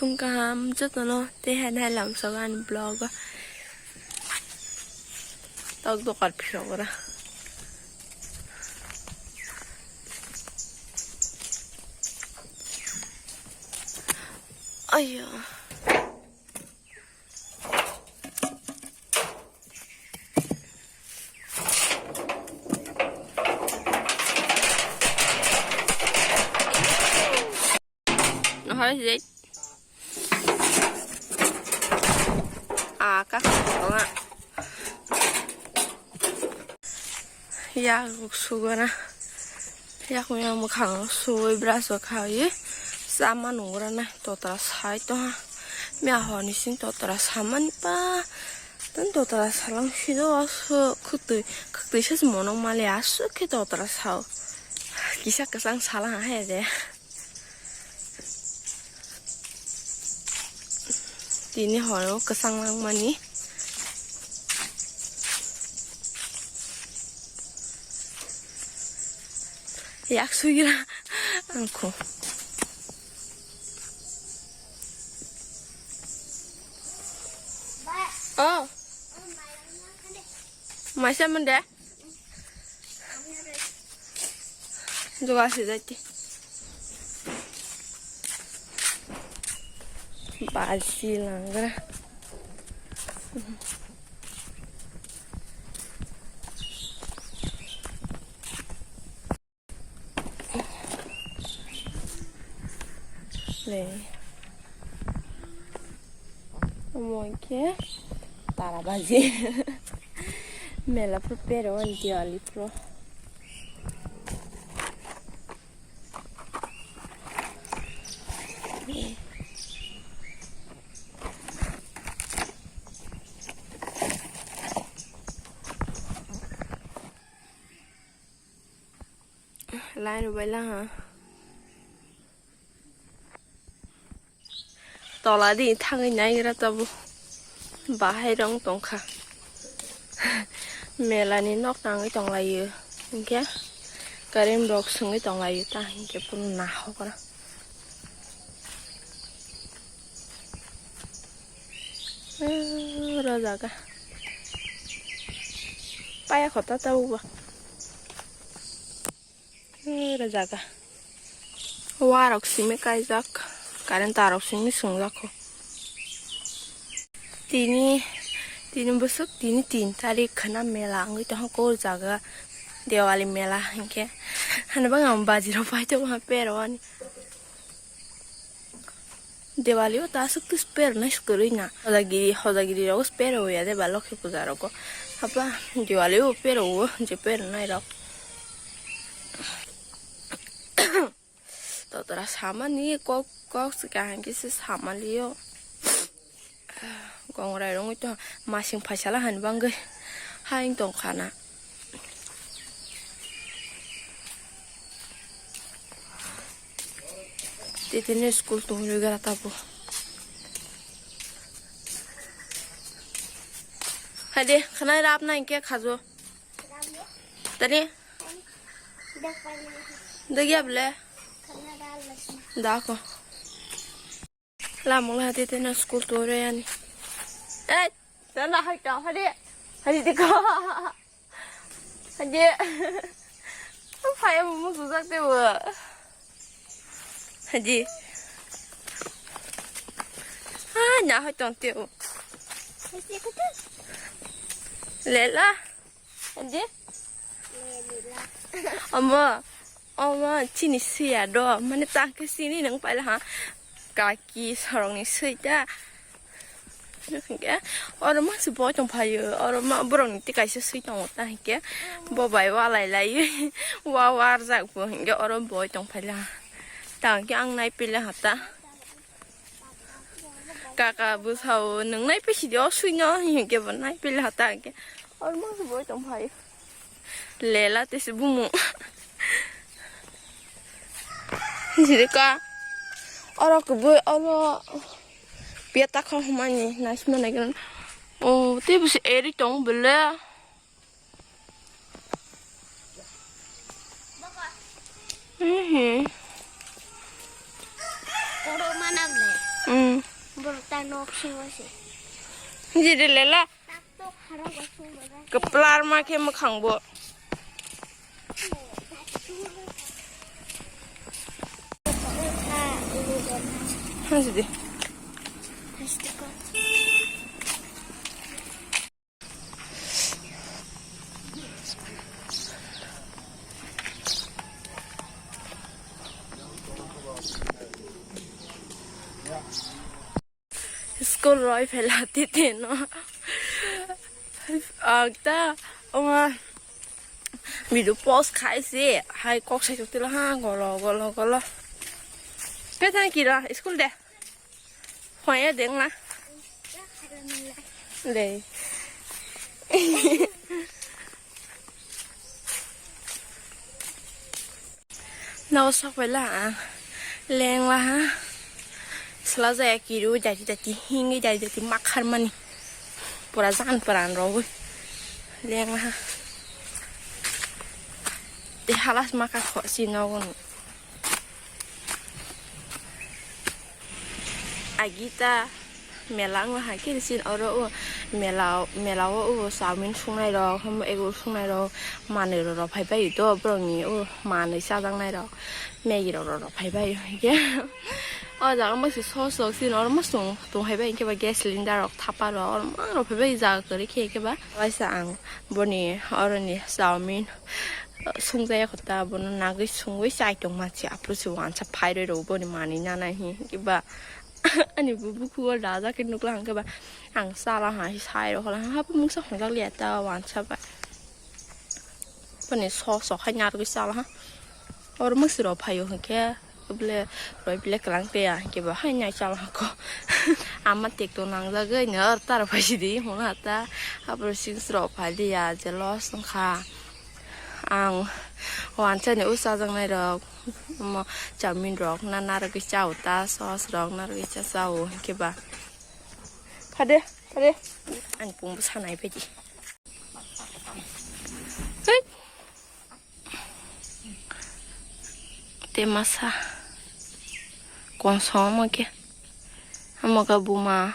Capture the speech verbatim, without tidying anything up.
Tong kaham jotono tei hai nai lamsok ani vlog o. Tok dokar phirok ora. Aiya. Nahar sih. Ah, kak. Yak sugana. Yak mia mwkhang sugwi brush o khawi. Sama nungra na totra sai to ha. Mia honi sin totra samani pa. Tun totra salang sido asu khutui. Khutui ses monong mali asu khe totra sao. Kisa kasang salang ha he de. Tini horo kwchang langmani. Yak sugira angkho. Oh. Maisa mande. Joga se jai te. Baji langra. Le. Omo khe tara baji. Mela phuru pero ani Diwali phuru. Line rwbaila ha. Tola di thangwi naigra tabuk. Bahai rong tongkha. Mela ni nok tangwi tonglaio. Hinkhe current box swngwi tonglaio ta hinkhe phuru nahokra. Oro jaga. Paya kho ta tabuk ba. Oro jaga. Wa rok simi kaijak. Current tar rok simi swngjak kho. Tini, tini bwswk tini tin tarik khwna mela wngwi tongkha kok jaga. Diwali mela hinkhe. Hwnwi bang ang baji rok pai tongma pero ani. Diwali o ta aswk twi spare nai swkang rwina. Hojagiri, hojagiri rogo spare o ya de ba Lokhi puja rogo. Apa Diwali o pero o je pero nai rok. Totra samani kok, kok se kaham khe se samali o. Gongrai rongwi to masing phaisala hani bangwi haing tongkhana. Titini school tongwi gara tabo. Haide, khanai rap na hinkhe khajo. Tani? Dagya bole? Dako. Lamung la hati tena school tore ani. Eh, tena hai ta hari. Hari dikho. Hari. Phaya mumu sujak te bo. Hari. Ah, nya hai tong te bo. Lela. Adi? Omo, omo chini siya do, mane tangke sini nang paila ha. Kaki sorong ni sui ta. Hinkhe oro ma se boi tong phaio, oro ma borok ni tei kaisa sui tongo ta hinkhe bo bai walai lai wa warjak bo hinkhe oro boi tong phaila. Tangke ang nai pila ha ta. Kaka bwsao nwng nai pisi di o sui no hinkhe bo nai pila ha ta hinkhe. Almost boi tong phai. Lela te se bumu. Jiri ka. Oro kubui oro. Pia ta kha humani naisma nai kan. O te bisi eri tong bele. Mhm. Oro mana ble. Mm. Nok singo se. Jiri lela. Tak tok harok bo sung bo. Keplar ma khe mwkhang bo. Hajdi. School roi phela titi no. Agta oma video post khai se hai kok sai chuk tila ha golo golo golo. Pe thang kira school de. Hoya deng na. Le. Nao sok bai la ang leng la ha. Sla jaya kiru jati jati hingi jati jati makhar mani. Pura jan pran rogoi leng la ha. Te halas makha kho si nogon. Agita mela wngma hai khe sin oro o mela, mela o o chowmin sungnai rok, egg roll sungnai rok, manwi rok rw phai bai to borok ni o manwi chajaknai rok, Maggie rok rw phai bai hwnkhe o jaga masi sos rok sin oro mosong tong phai bai hwnkhe ba gas cylinder rok thapa rok oro ma rw phai bai jaga kwrwi khe hwnkhe ba waisa ang boni oro ni chowmin. Sungjaya kho ta, bono nagwi sungwi chai tong ma se, aphuru se wansa phai rwi rw boni manwi nana hi, kiba ani bu bukhugo dajak khe nukla hwnkhe ba ang chala ha hi sai rw khala, habu mungsa hwnjak liya ta wansa ba. Boni sok sok hai narwgwi chala ha, oro masi rw phaio hwnkhe. Bole roi bile kwlang tei ya, hwnkhe bo hai nai chala hako. Ama tek to nangjagwi nw tar phaisidi, hwnwi hata. Aphuru sings rok phai liya, je loss wngkha. Ang wansa ni o chajaknai rok, omo chowmin rok na narwgwi chao ta, sauce rok narwgwi cha chao, hwnkhe ba. Phade, phade. Ani pungbo sanai baidi. Hey. Te masa konso omo khe, omo khe buma